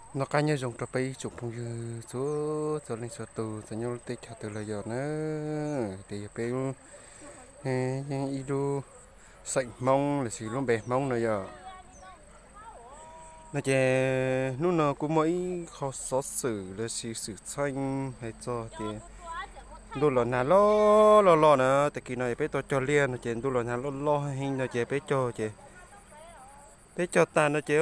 Noj qab nyob zoo rau peb ib tsoom phooj ywg txhua txhua leej txhua tus txawm nyob lub teb chaws twg los yog na, tias yog peb ib lub xeem Hmoob lossis lub npe Hmoob no yog. No ces hnub no kuj muaj ib qho xov xwm lossis xwm txheej hais txog tias ntuj los nag loj loj loj na, tag kis no peb tau cog liaj no ces ntuj los nag loj loj heev no ces peb cog ces peb cog tas no ces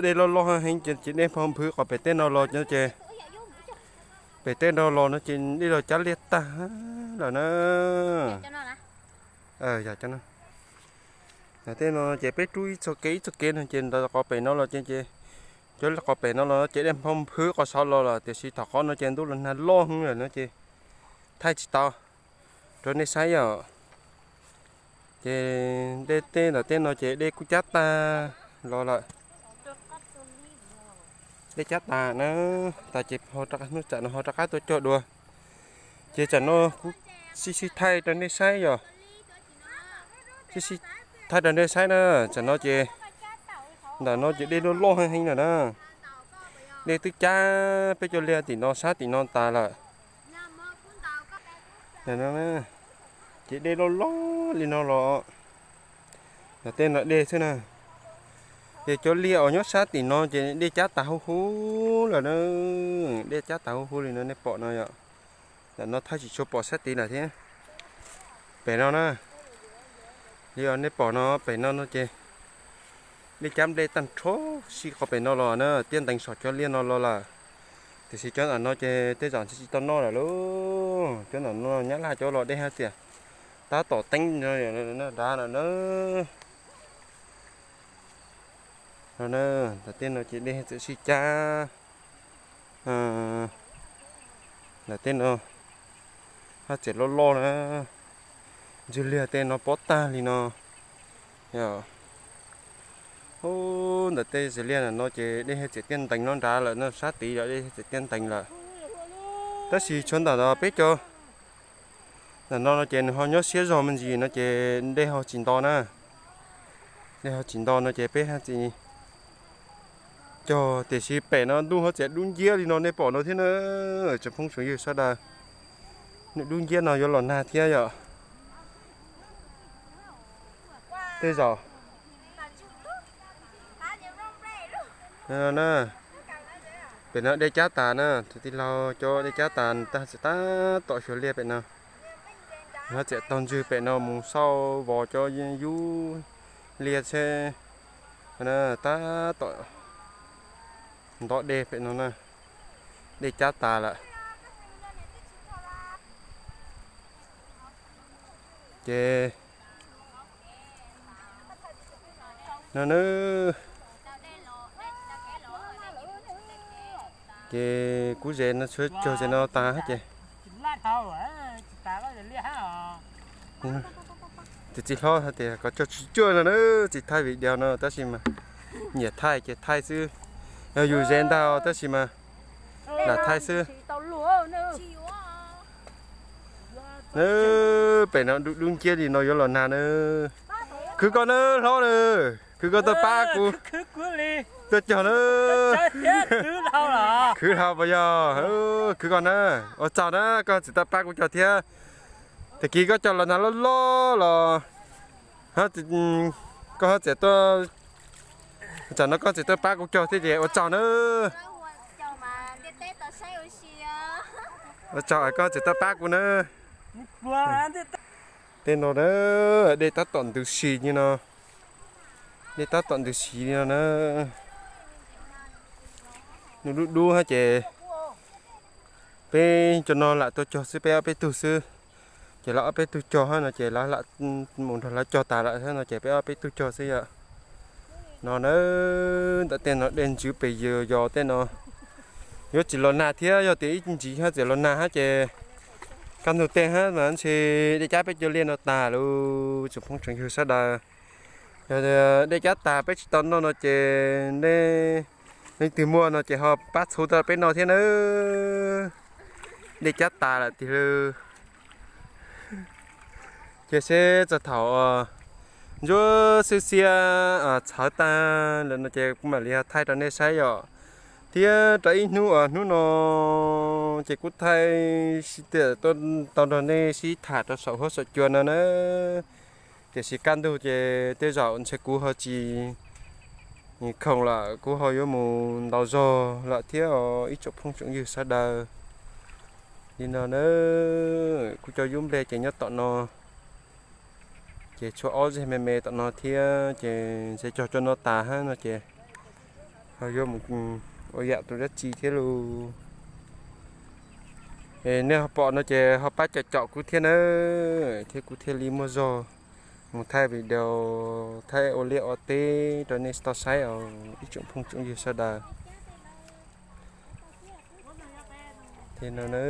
dej loj loj heev ces dej nphau nphwv qhov pem teb no los no ces pem teb no los no ces dej los cab liaj tag lawm na. Tej no ces peb rub ib txoj kev ib txoj kev no ces ntawd qhov pem no los ces, cov qhov pem no los ces dej nphau nphwv qhov saud los lawm tiam sis thaum qhov no ces ntuj los nag loj heev lawm no ces thaij tsis tau rau nej saib yom. Ces dej tej ntawm tej no ces dej kuj cab tag los lawm. Dej cab tas na, tas ces hnub tsam no ho rov qab tuaj cog dua. Ces tsam no kuv sib sib thaij rau nej saib yom. Sib sib thaij rau nej saib na, tsam no ces ntawm no ces dej loj loj heev heev lawm na. Dej twb cab peb cov liaj tim no sab tim no tas lawm. Ces dej loj loj li no los, tej no dej xwb na. Ces cov liaj uas nyob sab tim no ces dej cab tas huv huv lawm na. Dej cab tas huv huv li no nej pom no yom. Ntawm no thaij tsis tshua pom sab tid lawm thiab. Pem no na, li uas nej pom no pem no no ces dej cab nplej tag nrho si qhov pem no los na, tiaj ntees saum cov liaj no los lawm. Tiam sis cov ntawm no ces tej zaum tsis tau noj lawm lauj. Cov ntawm no nyab laj cov los dej haj txiam tab tom teeb nrad lawm na. Ntawm tej no ces dej txawm sib cab. Ntawm tej no haj txiam loj loj na, ntxwg liag tej no pob tag li no. Ntawm tej ntxwg liag ntawm no ces dej haj txiam tiaj ntees no nrad lawm no, sab tid los dej haj txiam tiaj ntees lawm. Tab sis tshuav ntawm no peb cov ntawm no no ces nws ho nyob siab zog me ntsis no ces dej ho tsis nto na. Dej ho tsis nto no ces peb haj txiam cog, tiam sis pem no ntuj ho txiam dub nciab li no nej pom no thiab na. Tsoom phooj tsoom ywg sawv daws, nws dub nciab no yuav los nag thiab yom. Tej zaum pem no dej cab tas na, tus tij laug cov dej cab tas tag txawm tab tom xyuas liaj pem no. Nws ho txiam taug ntswg pem no mus xauj vos cov yub liaj tsheb, tab tom nto dej pem no na. Dej cab tas lawm. Ces no na, ces kuv ze no tshuav cog ze no tas ces tus txiv hlob hais tias kom cog tsis cuag no na, tsis thaij video no tab sis mas nyiam thaij ces thaij xwb. Yog yus ze ntag tab sis mas lam thaij xwb. Pem no dub dub nciab li no yuav los nag na. Khwv koj na hlob na, khwv koj tuaj pab kuv tuaj cog na. Khwv hlo puas yog? Khwv koj na. Ua tsaug na, koj txiv tuaj pab kuv cog thiab. Tag kis koj cog los nag loj loj los koj ho txiam tuaj, tsam no koj txiv tuaj pab kuv cog thiab ces ua tsaug na. Ua tsaug koj txiv tuaj pab kuv na. Tej no na, dej tab tom ntws si li no. Dej tab tom ntws si li no na. Nws dub dub hab ces peb cov no lam tuaj cog xwb, peb ob peb tug xwb. Ces lawv ob peb tug cog hab no ces lawv lam mus nrog lawv cog tas lawm hab no ces peb ob peb tug cog xwb yom. No na, ntawm tej no dej ntsws pes yos tej no. Yuav tsis los nag thiab, yog tias ib ntsis hab txiam los nag hab ces kaj ntug tej hab mas ntshe dej cab peb cov liaj no tas lawm tsoom phooj tsoom ywg sawv daws. Yog dej cab tas peb tsis tau noj no ces nej leej twg muaj no ces ho pab txhub tuaj peb noj thiab nawb. Dej cab tas lawm tiag lawm. Ces seb txog thaum ntsuab xiab xiab txhawv tag lawm no ces kuv mam li thaij rau nej saib yom. Thiab rau ib hnub uas hnub no ces kuv thiaj li tau nrog nej sib tham rau saum huab saum cua no na. Tiam sis kaj ntug ces tej zaum ntshe kuv ho tsis khoom lawm, kuv ho yuav mus ntaus zog lawm thiab os ib tsoom phooj tsoom ywg sawv daws. Li no na, kuv cov yub nplej ces nyob tom no, ces tshuav ob zeg me me tom no thiab ces ntshe cog cov no tas hab no ces ho yuav mus ua yam tus dab tsi thiab lauj. Es nej ho pom no ces ho pab caum caum kuv thiab nawb, thiab kuv thiaj li muaj zog mus thaij video, thaij ua liaj ua teb rau nej tau saib os ib tsoom phooj tsoom ywg sawv daws. Ces no na,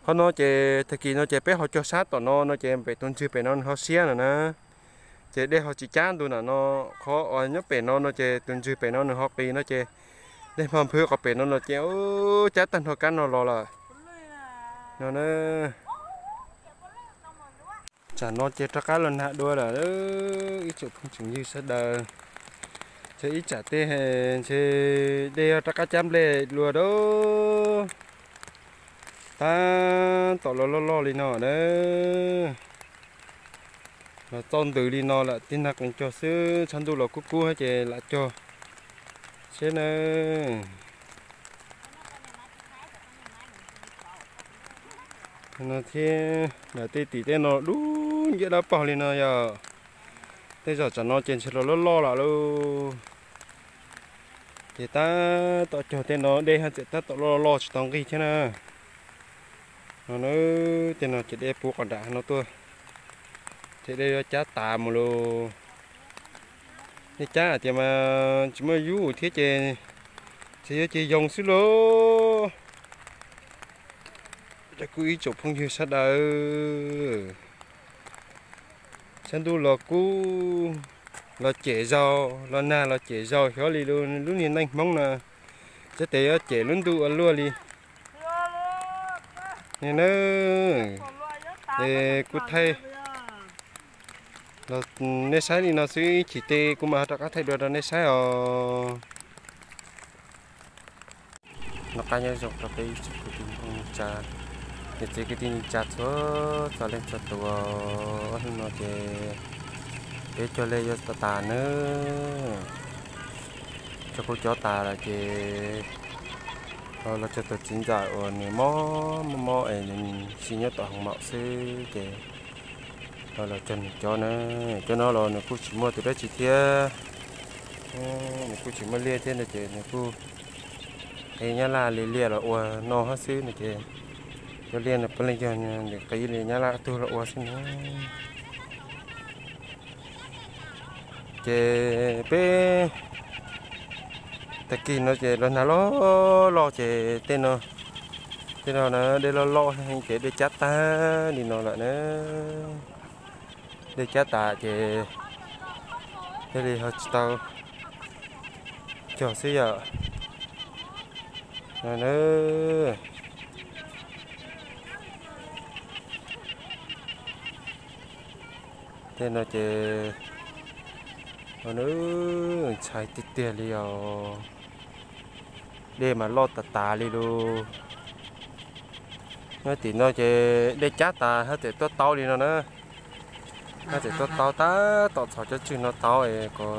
qhov no ces tag kis no ces peb ho cog sab tom no no ces pem tus ntswg pem no nws ho siab no na. Ces dej ho tsis cab ntu nram no, qhov uas nyob pem no no ces tus ntswg pem no nws ho qis no ces dej hmo nphwv qhov pem no no ces cab tag nrho kab no los lawm no na. Tsam no ces rov qab los nag dua lawm ib tsoom phooj tsoom ywg sawv daws. Ces ib tsam tej ntshe dej rov qab cab nplej dua dab tab tom los loj loj li no na. Los txaus ntws li no lawm, tib nag qees cog xwb, tshav ntuj los kub kub ces lam cog seb na. No thiab, tej tim tej no dub nciab dawb paug li no yog tej zaum tsam no ces ntshe los loj loj lawm lauj. Ces tab tom cog tej no dej haj tseem tab tom loj loj tsis tau nqig thiab na. No na, tej no ces dej puv qhov nram no tuaj, ces dej yuav cab tas mus lauj. Dej cab hais tias mas tsis muaj yub thiab ces tsis yuav ces yoo xwb lauj. Cov kuv ib tsoom phooj ywg sawv daws, tshav ntuj los kub, los cem zaus, los nag los cem zaus xyov li lub niag neej Hmoob no, txawm tes yuav cem lub ntuj ua luaj li. Ni na, es kuv thaij los nej saib li no xwb, ib chim tej kuv mam rov qab thaij dua rau nej saib os. Noj qab nyob zoo rau peb ib tsoom kwv tij neej tsa, niam txiv kwv tij neej tsa txhua txhua leej txhua tus, hnub no ces peb cog liaj yuav tas tas nawb. Cog kuj cog tas lawm ces los cog tus txiv ntxawm uas nws mob mob mob es nws sim nyob tom hoo maum xwb ces los cog nws cov na. Cov no los nws kuj tsis muaj tus dab tsi thiab, nws kuj tsis muaj liaj thiab no ces nws kuj qhib nyab laj li liaj los ua no hab xwb no ces cov liaj no puav leej yog nws qhib li nyab laj tug los ua xwb na. Ces peb tag kis no ces los nag loj loj ces tej no, tej no na dej loj loj heev ces dej cab tag li no lawm na. Dej cab tas ces thiaj li ho tsis tau cog xwb yom. Tej no ces ntshai tiag tiag li os. Dej mas loj tas tas li lauj. Nyob tim no ces dej cab tas haj tseem tuaj tau li no na. Haj tseem tuaj tau tab tom txhom cov tswg no tau es kom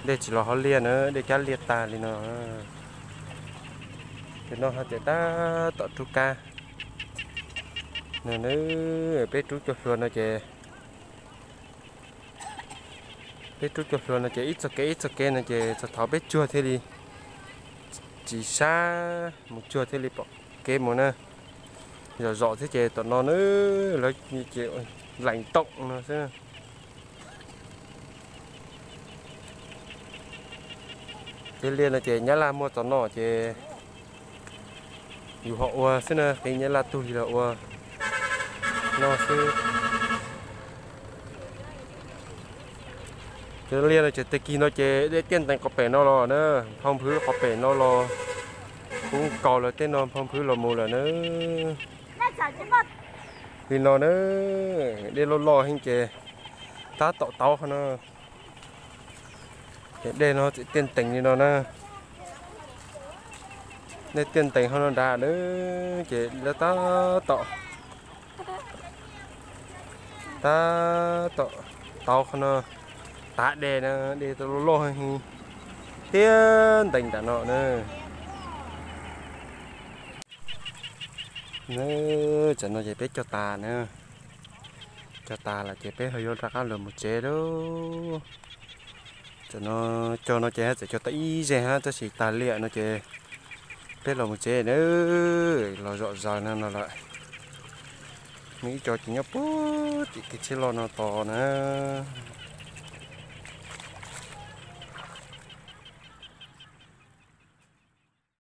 dej tsis los hauv liaj na, dej cab liaj tag li no. Ces no haj tseem tab tom rub kab. Nws, peb rub cov hlua no ces, peb rub cov hlua no ces ib txoj kev ib txoj kev no ces txog thaum peb tsuag thiaj li tsis sab mus tsuag thiaj li pom kev mus na. Zom zom thiab ces tom no na, lawv ces lees toom no xwb. Cov liaj no ces nyab laj muaj txog no ces yus ho ua xwb na, qhib nyab laj tug li los ua no xwb. Cov liaj no ces tag kis no ces dej tiaj ntees qhov pem no los na, nphau nphwv qhov pem no los, kub nkaus lawm tej no nphau nphwv los mus lawm na. Li no na, dej loj loj heev ces tab tom tau qhov no. Dej no tseem tiaj ntees li no na. Dej tiaj ntees hauv no nrad na, ces lawv tab tom, tab tom tau qhov no tav dej na, dej tau loj loj heev, tiaj ntees nram no na. Tam no ces peb cog tas na, cog tas lawm ces peb ho yuav rov qab los mus tsev lauj. Tam no cog no ces haj tseem cog tau ib zeg hab, tab sis tag liam no ces peb los mus tsev na, los zom zaws no no lawm. Muaj ib co ces nyob puag tim kev tsheb loj no tos na.